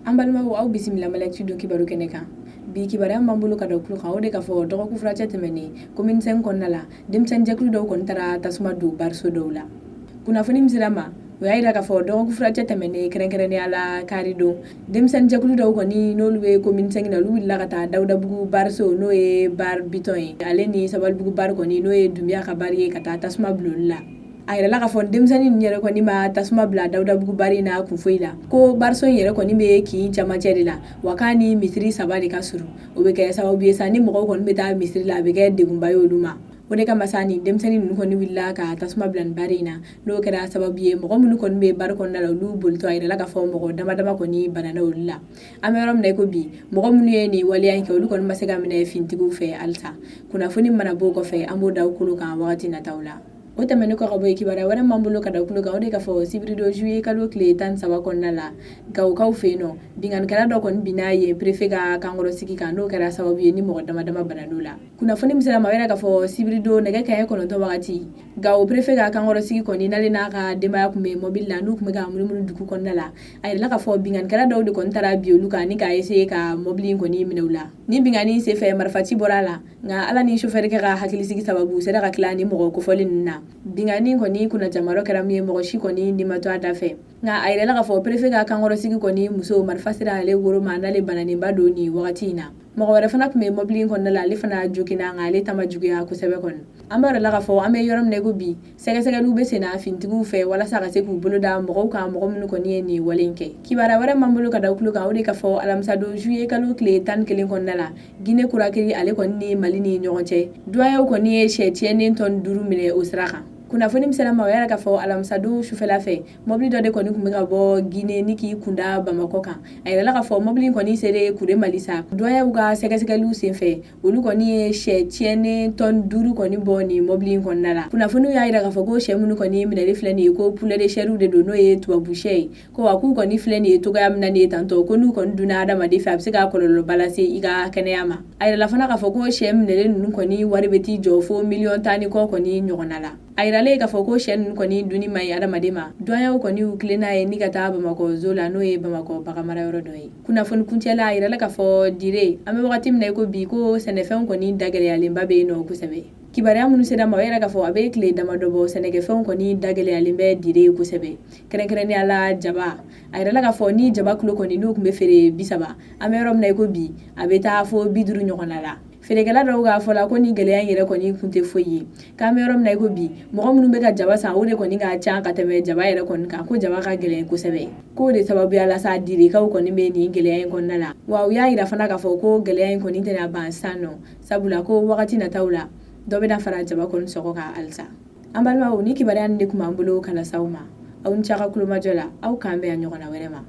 An balimaw, aw bisimila Mali Actu don kibaru kɛnɛ kan. Bi kibaruya b'an bolo ka da tulo kan, o de k'a fɔ dɔgɔkun furancɛ tɛmɛnen, commune 5 kɔnɔna la, denmisɛnnin jɛkulu dɔw kɔni taara tasuma don bariso dɔw la. Kunnafoni min sera ma, o y'a jira k'a fɔ dɔgɔkun furancɛ tɛmɛnen, kɛrɛnkɛrɛnnenya la karidon, denmisɛnnin jɛkulu dɔw kɔni, n'olu bɛ commune 5 na, olu wulila ka taa Dawudabugu bariso, n'o ye bar Bitɔn ye, ale ni Sabalibugu bari kɔni, n'o ye Dunbiya ka bari ye, ka taa tasuma bila olu la. A yirala k'a fɔ denmisɛnnin ninnu yɛrɛ kɔni ma tasuma bila Dawudabugu bari in na kun foyi la, ko bariso in yɛrɛ kɔni bɛ kin camancɛ de la, wa k'a ni misiri saba de ka surun. O bɛ kɛ sababu ye sa, ni mɔgɔw kɔni bɛ taa misiri la, a bɛ kɛ degunba ye olu ma. O de kama sa, ni denmisɛnnin ninnu kɔni wulila ka tasuma bila nin bari in na, n'o kɛra sababu ye, mɔgɔ minnu kɔni bɛ bari kɔnɔna la, olu bolitɔ, a yirala k'a fɔ mɔgɔ dama dama kɔni banana olu la. An bɛ yɔrɔ min na i ko bi, mɔgɔ minnu ye nin waleya in kɛ, olu kɔni ma se ka minɛ finitigiw fɛ halisa. Kunnafoni mana bɔ o kɔfɛ, an b'o da tulo kan wagati nataw la. O tɛmɛnen kɔ ka bɔ yen, kibaruya wɛrɛ m'an bolo ka da tulo kan, o de k'a fɔ sibiridon juillet kalo tile 13 kɔnɔna la, Gawokaw fɛ yen nɔ, binkannikɛla dɔ kɔni binna yen préfet ka kankɔrɔsigi kan, n'o kɛra sababu ye ni mɔgɔ dama dama banan'o la. Kunnafoni min sera ma, o yɛrɛ k'a fɔ sibiridon nɛgɛ kanɲɛ 9 wagati, Gawo préfet ka kankɔrɔsigi kɔni, n'ale n'a ka denbaya tun bɛ mɔbili la, n'u tun bɛ ka munumunu dugu kɔnɔna la, a yirala k'a fɔ binkannikɛla dɔw de kɔni taara bin olu kan ni k'a essayer ka mɔbili in kɔni minɛ u la. Ni binkanni senfɛ, marifaci bɔra a la, nka Ala ni sofɛrikɛ ka hakilisigi sababu, u sera ka tila ni mɔgɔ kofɔlen ninnu na. Binkanni kɔni kunnajamayɔrɔ kɛra min ye, mɔgɔ si kɔni ni ma to a da fɛ. Nka a yirala k'a fɔ préfet ka kankɔrɔsigi kɔni muso, marifa sera ale woro ma, n'ale bananenba don nin wagati in na. Mɔgɔ wɛrɛ fana tun bɛ mɔbili in kɔnɔna la, ale fana joginna, nka ale ta ma juguya kosɛbɛ kɔni. An b'a yirala k'a fɔ an bɛ yɔrɔ min na i ko bi, sɛgɛsɛgɛliw bɛ senna finitigiw fɛ walasa ka se k'u bolo da mɔgɔw kan, mɔgɔ minnu kɔni ye nin wale in kɛ. Kibaruya wɛrɛ m'an bolo ka da tulo kan, o de k'a fɔ alamisadon juillet kalo tile 11 kɔnɔna la, Guinée Conakry ale kɔni ni Mali ni ɲɔgɔn cɛ, duwanyew kɔni ye sɛ tiɲɛnen tɔni 5 minɛ o sira kan. Kunnafoni min sera ma, o yɛrɛ k'a fɔ alamisadon sufɛla fɛ, mɔbili dɔ de kɔni tun bɛ ka bɔ Guinée ni k'i kunda Bamakɔ kan. A yirala k'a fɔ mɔbili in kɔni selen Kuremali sa, duwanyew ka sɛgɛsɛgɛliw senfɛ, olu kɔni ye sɛ tiɲɛnen tɔni 5 kɔni bɔ nin mɔbili in kɔnɔna la. Kunnafoniw y'a jira k'a fɔ ko sɛ minnu kɔni minɛli filɛ nin ye, ko poulet de chair de don, n'o ye tubabu sɛ ye, ko wa k'u kɔni filɛ nin ye cogoya min na nin ye tantɔ, ko n'u kɔni dunna adamaden fɛ, a bɛ se ka kɔlɔlɔba lase i ka kɛnɛya ma. A yirala fana k'a fɔ ko sɛ minɛlen ninnu kɔni wari bɛ t'i jɔ fo miliyɔn 10 ni kɔ kɔni ɲɔgɔnna la. A yiralen k'a fɔ ko sɛ ninnu kɔni dunni man ɲi adamaden ma. Duwanyew kɔni y'u tilen n'a ye ni ka taa Bamakɔ zoo la, n'o ye Bamakɔ baganmarayɔrɔ dɔ ye. Kunnafoni kuncɛ la, a yirala k'a fɔ Dire, an bɛ wagati min na i ko bi, ko sɛnɛfɛnw kɔni dagɛlɛyalenba bɛ yen nɔ kosɛbɛ. Kibaruya minnu sera ma, o yɛrɛ k'a fɔ a bɛ tile damadɔ bɔ, sɛnɛkɛfɛnw kɔni dagɛlɛyalen bɛ Dire kosɛbɛ, kɛrɛnkɛrɛnnenya la jaba. A yirala k'a fɔ ni jaba kilo kɔni n'o tun bɛ feere 30, an bɛ yɔrɔ min na i ko bi, a bɛ taa fo 50 ɲɔgɔnna la. Feerekɛla dɔw k'a fɔ la ko ni gɛlɛya in yɛrɛ kɔni kun tɛ foyi ye, k'an bɛ yɔrɔ min na i ko bi, mɔgɔ minnu bɛ ka jaba san, o de kɔni ka ca ka tɛmɛ jaba yɛrɛ kɔni kan, ko jaba ka gɛlɛn kosɛbɛ, k'o de sababuya la sa, Direkaw kɔni bɛ nin gɛlɛya in kɔnɔna la. Wa u y'a yira fana k'a fɔ ko gɛlɛya in kɔni tɛna ban sisan nɔ, sabula ko wagati nataw la, dɔ bɛna fara jaba kɔni sɔngɔ kan halisa. An balimaw, ni kibaruya nin de tun b'an bolo ka lase aw ma. Aw ni ce aw ka kulomajɔ la. Aw k'an bɛn a ɲɔgɔnna wɛrɛ ma.